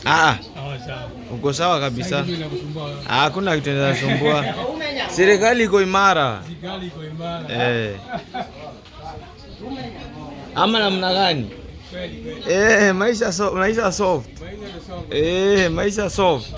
Ah, uko sawa kabisa. Hakuna kitu kinasumbua. Serikali iko imara. Eh. Ama namna gani? Eh, maisha so, maisha soft. Eh, maisha soft.